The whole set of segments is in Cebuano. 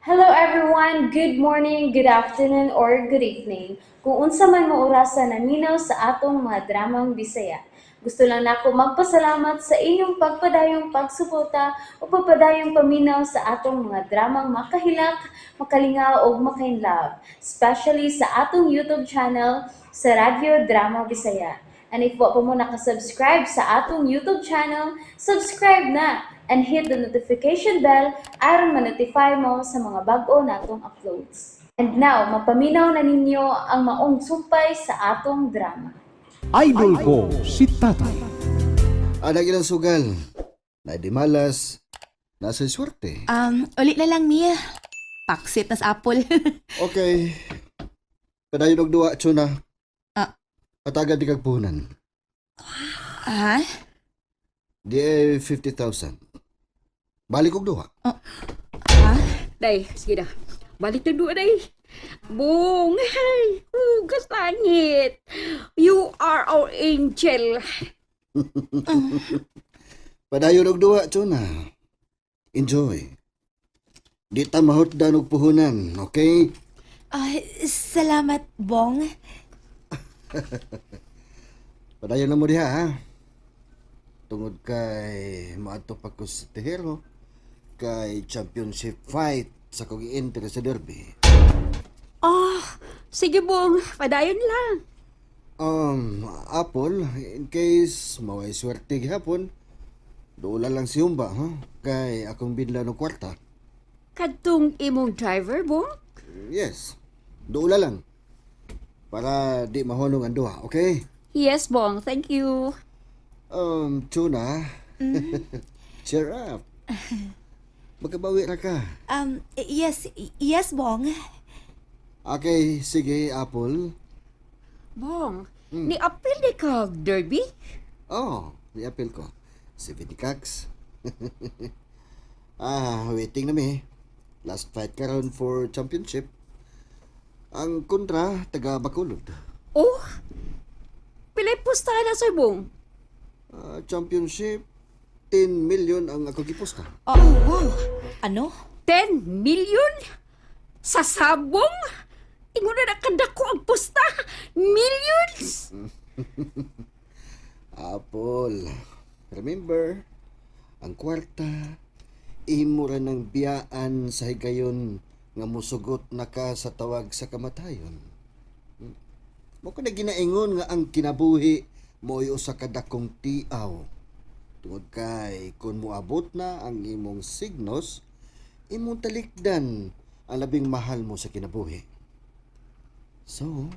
Hello everyone! Good morning, good afternoon, or good evening. Kung unsa man mo orasa naminaw sa atong mga dramang Bisaya. Gusto lang nako magpasalamat sa inyong pagpadayong pagsuporta o pagpadayong paminaw sa atong mga dramang makahilak, makalingaw ug makainlove, especially sa atong YouTube channel sa Radyo Drama Bisaya. And if wa pa mo nakasubscribe sa atong YouTube channel, subscribe na and hit the notification bell aron ma-notify mo sa mga bag-o natong uploads. And now, mapaminaw na ninyo ang maong sumpay sa atong drama. Idol ko si Tatay. Anak ilang sugal. Na di malas. Nasa swerte. Uli na lang, Mia. Paksit nas apple. Okay. Padayon og duwa, Chuna. Ah. Atagan di kag puhunan. Ha? Di ay 50,000. Balik og duha. Ha? Day, sige na. Balik na doon, day. Bong, ay, hugas langit. You are our angel. Padayon og duha, Chuna. Enjoy. Di ta mahutdan og puhunan, okay? Ah, salamat, Bong. Padayon na mo diha, ha? Tungod kay moadto pa ko sa Tejero kay championship fight sa kong i-enter sa derby. Oh, sige, Bong. Padayon lang. Apple, in case maway swerte gihapon, dola lang si Humba, ha? Kay akong bidla no kwarta. Kadtong imong driver, Bong? Yes, dola lang. Para di mahonong ang duha, okay? Yes, Bong. Thank you. Tuna, cheer up. Magkabawi ra ka. Yes, yes, Bong. Okay, sige, Apple. Bong, ni-appeal ni kag derby? Oh, i-appeal ko. 70 cacks. Ah, waiting na mi. Last fight karon for championship. Ang kontra, taga Bacolod. Oh, pilay pustahan na, Sir Bong. Ah, championship, 10 million ang ako gipusta. Oh, wow. Ano? 10 million? Sa sabong? Ingon na nakadako ang pusta. Millions? Apple, remember, ang kwarta, imo ra ng biyaan sa higayon nga musugot na ka sa tawag sa kamatayon. Mo ko na ginaingon nga ang kinabuhi mo'y usa ka dakong tiaw. Tungod kay kung moabot na ang imong signos, imong talikdan ang labing mahal mo sa kinabuhi. So,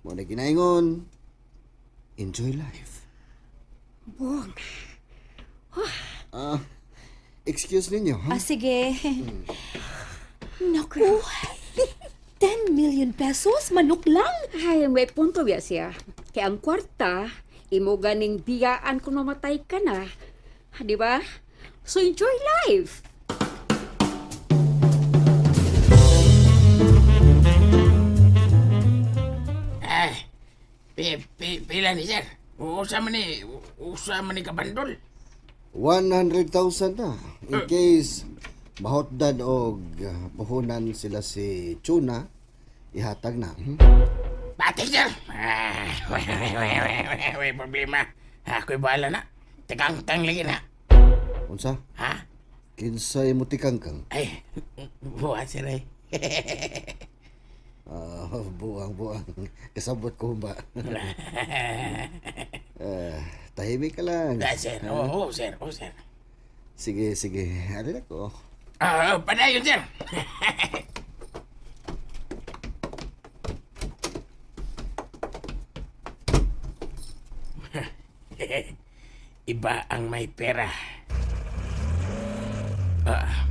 mo na ginaingon, enjoy life. Bong, Ah, excuse ninyo, ha? Ah, sige. Naku. 10 million pesos? Manok lang? Ay, may punto biya siya. Kaya ang kwarta, imo ganing biyaan kung mamatay ka na. Di ba? So enjoy life. Ah, pila ni sir? Usa man ni kabandol. 100,000 na. In case mahotdan og puhunan sila si Chuna, ihatag na. Batik sir. Ah, way problema. Ako'y bahala na. Tikangkang lagi na. Unsa? Ha? Kinsay mo tikangkang? Ay, buhat sir ay. Ah, buang buang. Kasabot ko ba? Ah, tahimik ka lang. Ah, sir. Oo, sir. Oo, sir. Sige, sige. Ari na ko. Ah, padayon sir. Iba ang may pera. Ah,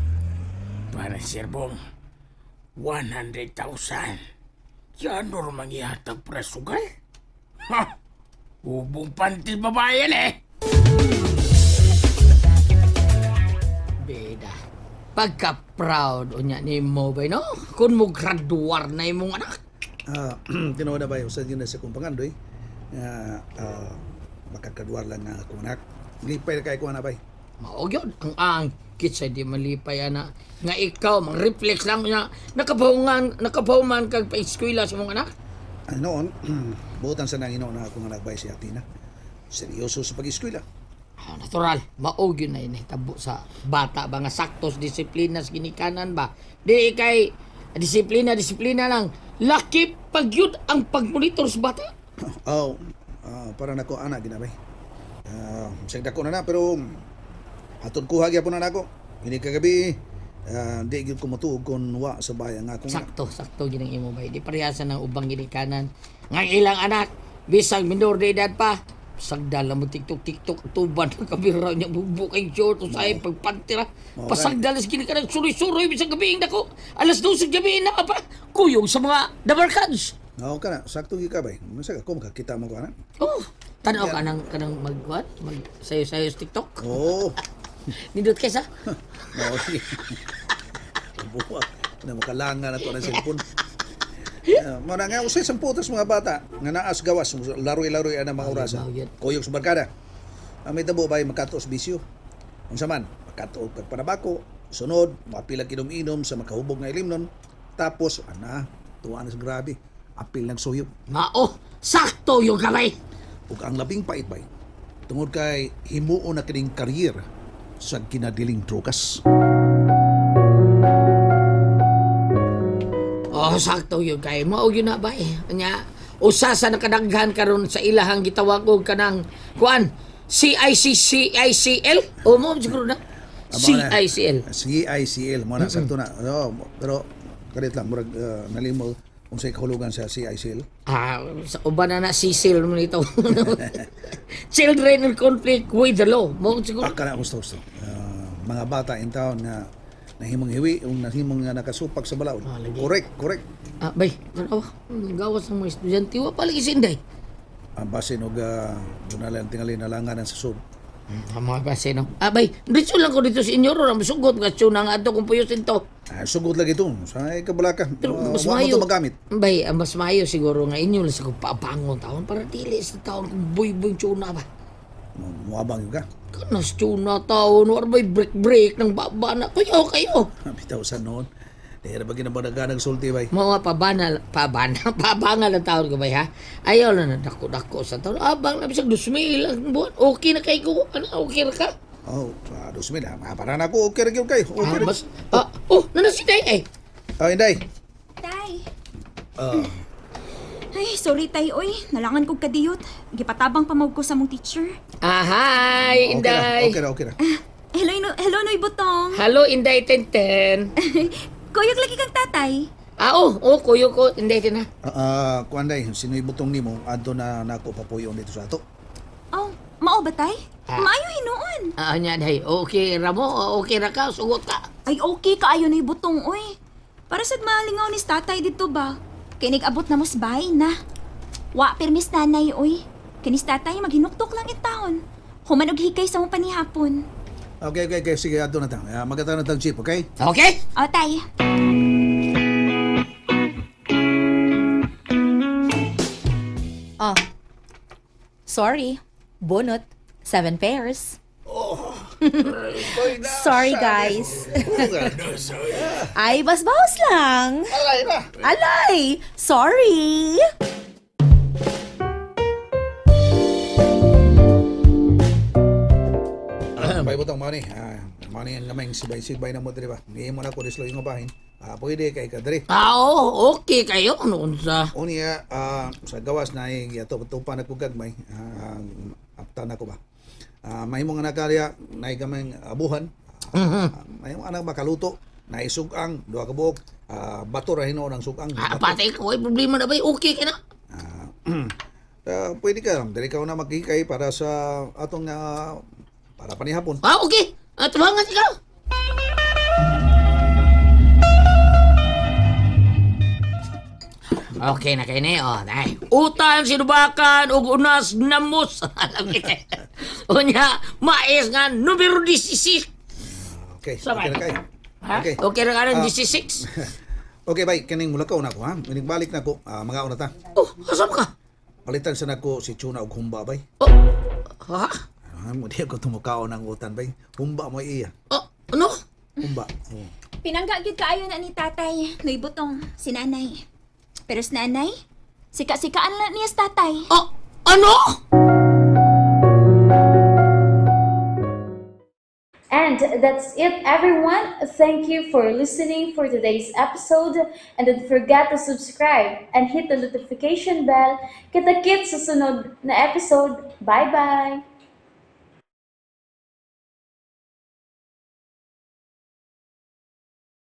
para Sir Bong, 100,000. Yan normang ihatag prasugal. Ha! Ubong panty babae yan eh. Beda. Pagka-proud unya ni mo ba no? Kung mo graduar na imong anak. Ah, tinuod na ba yung sa na sa kong pangandoy nga makagraduar lang nga akong anak. Lipay na kay ko na bay. Mao gyud ang ang Kitsa di malipay ana nga ikaw mang reflex lang niya nakabahungan nakabahuman kag pa-eskwela sa mong anak. Ang noon, buotan sa nang na akong anak bay si Athena. Seryoso sa pag-eskwela. Ah, natural, mao gyud na inahitabo sa bata ba nga sakto sa disiplina sa ginikanan ba. Di kay disiplina disiplina lang. Laki pag yun ang pagmonitor sa bata. Oh, para nako anak ginabay. Bisag dako na na pero hatod kuha gyapon na nako. Ini kagabi, di gyud ko motuog kon wa sa bayan nga akong anak. Sakto, sakto gid ang imo bay. Di parehasa ng ubang ginikanan. Nga ang ilang anak bisag minor de edad pa, sagdala mo TikTok TikTok tuban ang kamera niya bubo kay short usay pagpantira. Mao Pasagdala sa ginikanan suroy-suroy bisag gabi dako. Alas 12 gabi na pa kuyog sa mga dabarkads. Oo ka na, sakto gyud ka bay. Masa ka ko makakita mo ko anak. Oh, tanaw ka nang kanang mag what? Mag sayo-sayo sa TikTok. Oo. Nindot kaysa. Mao sige. Buwa na makalanga na to ng cellphone. Mo na nga usay sa putas mga bata nga naas gawas laroy-laroy ana mga orasa. Mao yun. Kuyog sa barkada. Ang may tabo bay makato sa bisyo. Unsa man, makato og pagpanabako, sunod, mapila kinom-inom sa makahubog nga ilimnon, tapos ana, tuwa na sa grabe, apil nagsuyop. Mao, sakto yung kamay. Ug ang labing pait bay, tungod kay himuo na kining career sa ginadiling drogas. Oh, sakto yun kay mao yun na ba eh. Nya, usa sa nakadaghan karon sa ilahang gitawag og kanang kuan CICCICL o mo siguro na CICL. CICL mo na sakto na. Oo, pero kalit lang murag nalimo unsay kahulugan sa CICL. Ah, sa uban na na sisil mo nito. Children in conflict with the law. Mo siguro. Baka na gusto gusto. Mga bata in town nga nahimong hiwi ug nahimong nga nakasupak sa balaod. Ah, lagi. Correct, correct. Ah, bay, tanawa. Gawas ng mga estudyante wa pa lagi sinday. Ang basin og dunala ang tingali nalangan ang sa sud. Tama ba sino? Ah, bay, dito lang ko dito sa inyo ro, sugot nga tuna nga ato kung puyos into. Ah, sugod lagi to. Sa kabalaka. Pero mas wa mo maayo. to magamit. Bay, ang mas maayo siguro nga inyo lang sa kung paabangon taon para dili sa taon kung buy-buy tuna ba. Muabang yun ka. Kanas tuna taon, war bay break-break ng baba na. Kayo, kayo. Bitaw sa noon. Dahil ba ginabanagan ang sulti bay? Mga pabana, pabana, pabangal ang taon ko bay ha. Ayaw na na dako-dako sa taon. Abang na bisag 2,000 ang buwan. Okay na kay ko. Ano, okay na ka? Oh, sa 2,000 ah. Para na ako okay ra gyud kay. Okay Ah, ra. mas, ah, oh, nanasinay eh. Oh, inday. Tay. Ah, Ay, sorry tay, oy. Nalangan kog kadiyot. Gipatabang pa ko sa mong teacher. Ah, hi, okay ra, Inday. okay ra, okay ra. Hello, no, hello, Noy Butong. Hello, Inday Tenten. Kuyog lagi kang tatay. Ah, oh, oh, kuyo ko, Inday Ten ha. Kuan day, sino'y butong nimo adto na nako papuyon dito sa ato. Oh, mao ba tay? Ah. Maayo hinuon. Ah, nya day. Okay ra mo, okay ra ka, sugot ka. Ay, okay kaayo Noy Butong, oy. Para sad malingaw ni tatay dito ba? Kinig abot na mo sa bahay na. Wa permis nanay, oy. Kinis tatay maghinuktok lang in taon. Human og hikay sa mong panihapon. Okay, okay, okay. Sige, adto na ta. Magkataon na tang jeep, okay? Okay? O, tay. Oh. Sorry. Bunot. 7 pairs. Sorry, guys. Ay, basbaos lang. Alay na. Alay! Sorry! Bay butong money. Money ang gamay sibay-sibay na mo diri ba. Nihimo na ko dislo yung bahin. Pwede kay ka diri. Ah, oh, okay kayo. Ano sa? Unya sa gawas na yato tupa na ko gagmay. Apta na ko ba. Mahimo nga nakarya nay gamay abuhan. Mahimo anak makaluto. Naisugang duha ka buok. Bato ra hinuon ang sugang. Ah, patay ko. Ay, problema na ba? Okay ka na. Ah, pwede ka diri ka na maghikay para sa atong para panihapon. Ah, okay. Ah, tumangan ikaw. Okay na kayo ni. Oh, dai. Utan sinubakan ug unas namos. Alam kita. Unya, mais nga numero 16. Okay, Sabay. okay na kayo. Ha? Okay. Okay na ka ng Ah. 16. Okay, bay, kining mulakaw na ko ha. Balik na ko, mga una ta. Oh, asam ka? Palitan sa nako si Chuna og humba bay. Oh. Ha? Mo di ako tumukaon ng utan bay. Humba mo iya. Oh. Ano? Humba. Oh. Pinangga gyud kaayo na ni tatay, Noy Butong, si nanay. Pero si nanay, sika-sikaan lang niya sa tatay. Oh, ano? And that's it, everyone. Thank you for listening for today's episode. And don't forget to subscribe and hit the notification bell. Kita-kits sa sunod na episode. Bye-bye!